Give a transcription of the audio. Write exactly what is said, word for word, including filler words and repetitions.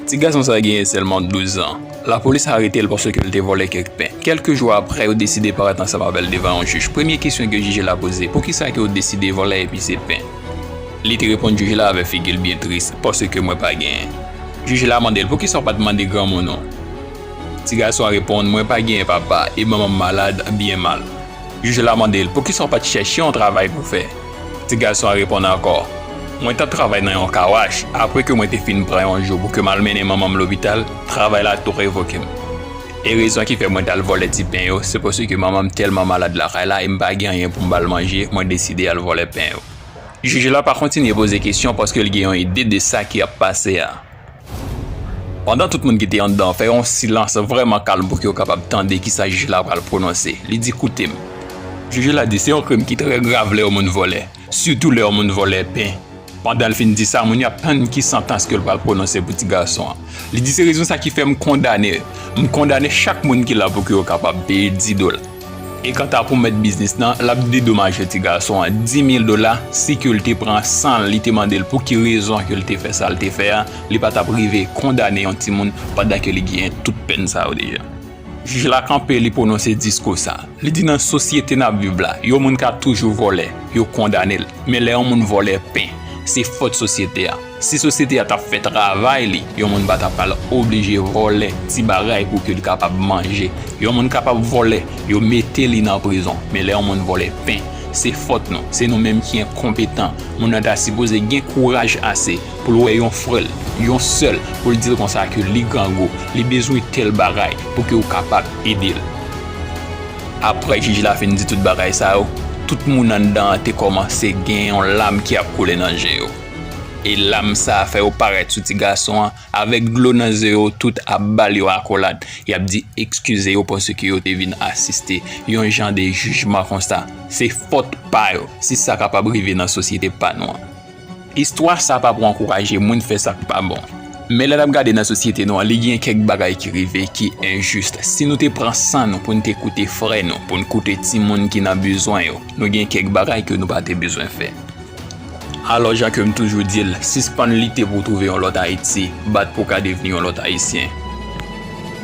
Ti gason sa genyen sèlman douz an. Lapolis arete l paske l te vòlè kèk pen. Kèlke jou apre, yo deside parèt ansanm avè l devan yon jij. Premye kesyon ke jij la poze, poukisa ke w deside vòlè epi se pen? Li te reponn jij la avè figi l byen tris, paske mwen pa genyen. Jij la mande l, poukisa w pa t mande granmoun ou? Ti gason an reponn, mwen pa genyen papa, e manman m malad, byen mal. Jij la mande l, poukisa w pa t chèche yon travay pou fè? Ti gason an reponn ankò, mwen t ap travay nan yon kawach, apre ke mwen te fin pran yon jou pou ke m al mennen manman m lopital, travay la tou revoke m. E rezon ki fè mwen t al vòlè ti pen yo, se paske manman m tèlman malad lakay la e m pa gen anyen pou m ba l manje, mwen deside al vòlè pen yo. Jij la pa kontinye poze kesyon paske l gen yon ide de sa ki ap pase a. Pandan tout moun ki te anndan an fè yon silans vrèman kalm pou ke yo kapab tande kisa jij la pral pwononse, li di, koute m. Jij la di, se yon krim ki trè grav lè yon moun vòlè, sitou lè yon moun vòlè pen. Pandan l fin di sa, moun yo ap tann ki santans ke l pral pwononse pou ti gason an. Li di, se rezon sa ki fè m kondane yo. M kondane chak moun ki la pou ke yo kapab peye dis dola. E kanta pou mèt biznis lan, l ap dedomaje ti gason an dis mil dola si ke l te pran san l, li te mande l pou ki rezon ke l te fè sa l te fè a, li pa t ap rive kondane yon timoun pandan ke li genyen tout pèn sa yo deja. Jij la kanpe, li pwononse diskou sa. Li di nan sosyete n ap viv la, yon moun ka toujou vòlè, yo kondane l. Men lè yon moun vòlè pen, se fòt sosyete a. Si sosyete a t ap fè travay li, yon moun pa t ap pral oblije vòlè ti bagay pou ke li kapab manje. Yon moun kapab vòlè, yo mete li nan prizon. Men lè yon moun vòlè pen, se fòt nou. Se nou menm ki enkonpetan. Moun nan ta sipoze gen kouraj ase pou l wè yon frè l, yon sè l, pou l di l konsa ke li grangou, li bezwen tèl bagay pou ke w kapab ede l. Apre jij la fin di tout bagay sa yo, tout moun anndan an te kòmanse gen yon lam ki ap koule nan je yo. E lam sa a fè yo parèt sou ti gason an, avèk dlo nan je yo, tout ap ba l yo akolad. Y ap di eskize yo paske yo te vin asiste yon jan de jijman konsa. Se fòt pa yo si sa kapab rive nan sosyete pa nou an. Istwa sa pa pou ankouraje moun fè sa k pa bon. Men lè n ap gade nan sosyete nou an, li gen kèk bagay ki rive ki enjis. Si nou te pran san nou pou n te koute frè nou, pou n koute timoun ki nan bizwen yo, nou gen kèk bagay ke nou pa te bezwen fè. Alò, jan ke m toujou di l, sispann lite pou w twouve yon lòt Ayiti, bat pou w ka devni yon lòt Ayisyen.